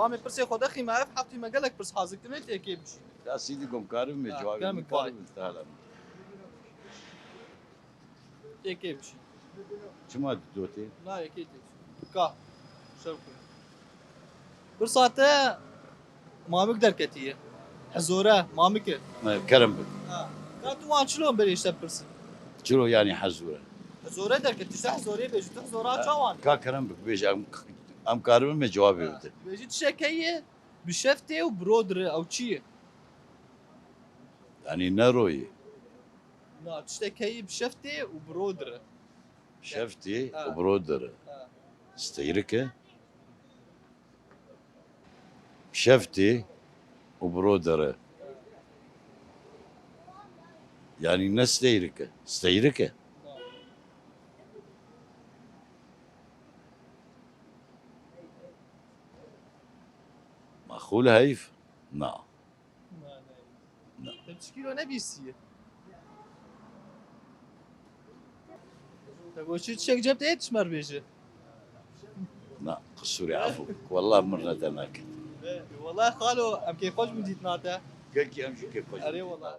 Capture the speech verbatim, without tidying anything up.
Mamê pirsê xwe dexî me ev heftî me gelek pirs hazir kirine tê kê bişî. Ya sîdî gom karim me Ha, cevabê karim min karim. Karim te hala. Tê kê bişî. Çima dotê? Na yekê tê. Ka. Şev ku. Pirsa te mamik derketiye. Hezore, mamik e. Ne, kerem bik. Ha. Ka tu wan çilo berê işte pirsin. Çilo yani hezore. Hezore derketiye, işte hezore bêjî, tu hezora Ha, çawan. Ka kerem bik, bêj em, em karibin me cevabê Ha. Bide. Bêjî tiştek heye, bi şeftê û bi ro dire, ew çi ye? Yani ne royê? Na, tiştek heye bi şeftê û bi ro dire. Şeftê Ha. Û bi ro dire. Ha. Steyrik e. Şeftê û bi ro dire. Yani ne steyrik e? Steyrik e. Na. Maxûl heyf? Na. Na, ne. Na. Te çi kîlo nebîsiye? Te goşî çiçek cep te yê çimer bêje. Na, qisûrê efû. Wallah min re te naket. Wallah xalo, em kêfxweş bûn dîtina te. Gelkî em jî kêfxweş Erê bûn. Wallah.